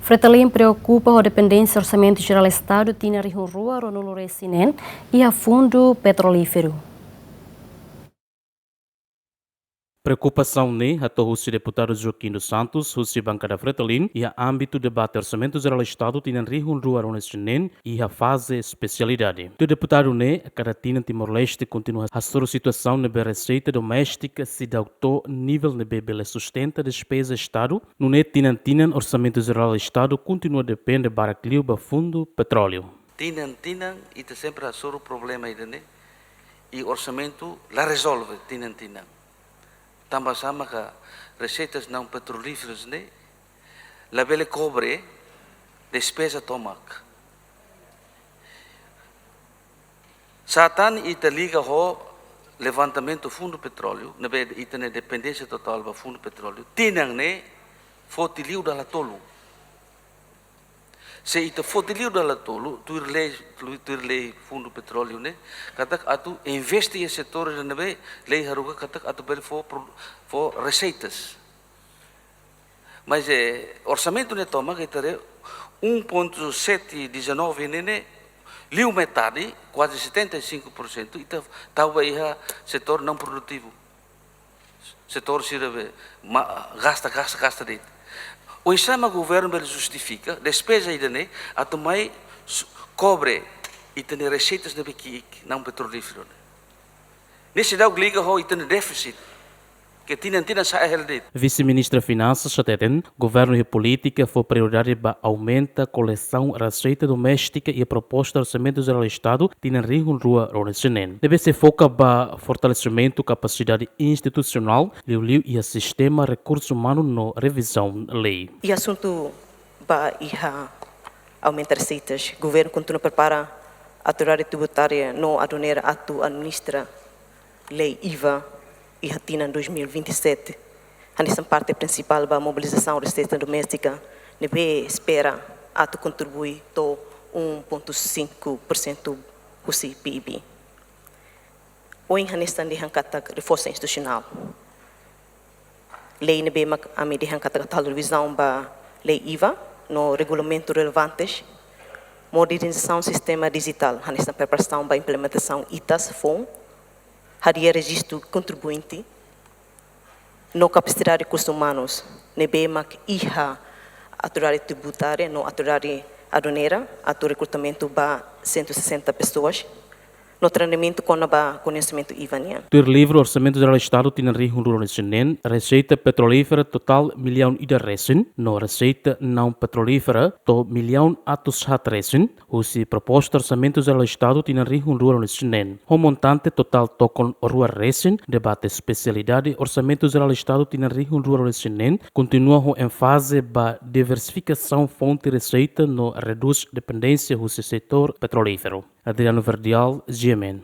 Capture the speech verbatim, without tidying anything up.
Fretilin preokupa ho dependénsia Orsamentu Jerál Estadu tinan rihun rua ruanulu-resin-neen iha Fundu Petrolíferu. Preokupasaun ne'e hato'o husi deputadu Joaquim dos Santos, husi bankada Fretilin, iha ámbitu debate Orsamentu Jerál Estadu tinan rihun rua ruanulu-resin-neen iha faze espesialidade. Tuir deputadu ne'e, kada tinan Timor-Leste kontinua hasoru situasaun ne'ebé reseita doméstika seidauk to'o nivel ne'ebé bele sustenta despeza Estadu, nune'e tinan-tinan Orsamentu Jerál Estadu kontinua depende barak liu ba Fundu Petróleu. Tinan-tinan ita sempre hasoru problema ida-ne'e, i orsamentu la rezolve tinan-tinan. Tanba sá maka reseitas não petrolíferas ne'e labele kobre despeza tomak. Sá tan ita liga ho levantamentu Fundu Petróleu, ne'ebé ita-nia dependénsia totál ba Fundu Petróleu, tinan ne'e foti liu dala tolu. Se ita foti liu dala tolu, tuir lei, tuir lei Fundu Petróleu ne'e, katak atu investe iha setór ne'ebé lei haruka katak atu bele fó pro-, fó reseitas. Mas, eh, orsamentu ne'e tomak ita haree um ponto sete dezanove ne'e, ne'e liu metade, kuaze setenta e cinco por cento, ita tau ba iha setór não produtivo. Setór sira be, ma-, gasta, gasta, gasta de'it. Oinsá mak governu bele justifika despeza ida-ne'e atu mai su-, kobre ita-nia reseitas ne'ebé ki'ik, não petrolíferu ne'e? Ne'e seidauk liga ho ita-nia défisit, ke tinan-tinan sa'e hela de'it. Vise-Ministra Finansas hateten, governu iha polítika fó prioridade ba aumenta kolesaun reseita doméstika iha proposta Orsamentu Jerál Estadu tinan rihun rua ruanulu-resin-neen, ne'ebé sei foka ba fortalesimentu kapasidade institusionál, liuliu iha sistema rekursu umanu no revizaun lei. I asuntu ba iha aumenta reseitas, governu kontinua prepara autoridade tributária no aduaneira atu administra lei IVA iha tinan dois mil e vinte e sete. Hanesan parte prinsipál ba mobilizasaun reseita doméstika, ne'ebé espera atu kontribui to'o um ponto cinco por cento husi PIB. Oin hanesan dehan katak reforsa institusionál. Lei ne'ebé mak ami dehan katak atu halo revizaun ba lei IVA no regulamentu relevantes, modernizasaun sistema dijitál, hanesan preparasaun ba implementasaun ITAS foun, hadi'a rejistu kontribuinte, no kapasidade rekursus umanus, ne'ebé mak iha autoridade tributária no autoridade aduaneira, atu rekrutamentu ba cento e sessenta pessoas, no treinamentu kona-ba koñesimentu IVA nian. Tuir livru Orsamentu Jerál Estadu tinan rihun rua ruanulu-resin-neen, reseita petrolífera totál millaun ida resin, no reseita não petrolífera to'o millaun atus haat resin, husi proposta Orsamentu Jerál Estadu tinan rihun rua ruanulu-resin-neen, ho montante totál tokon rua resin, debate espesialidade Orsamentu Jerál Estadu tinan rihun rua ruanulu-resin-neen, kontinua ho énfaze ba diversifikasaun fonte reseita no redús dependénsia husi setór petrolíferu. Adriano Verdial, GMN.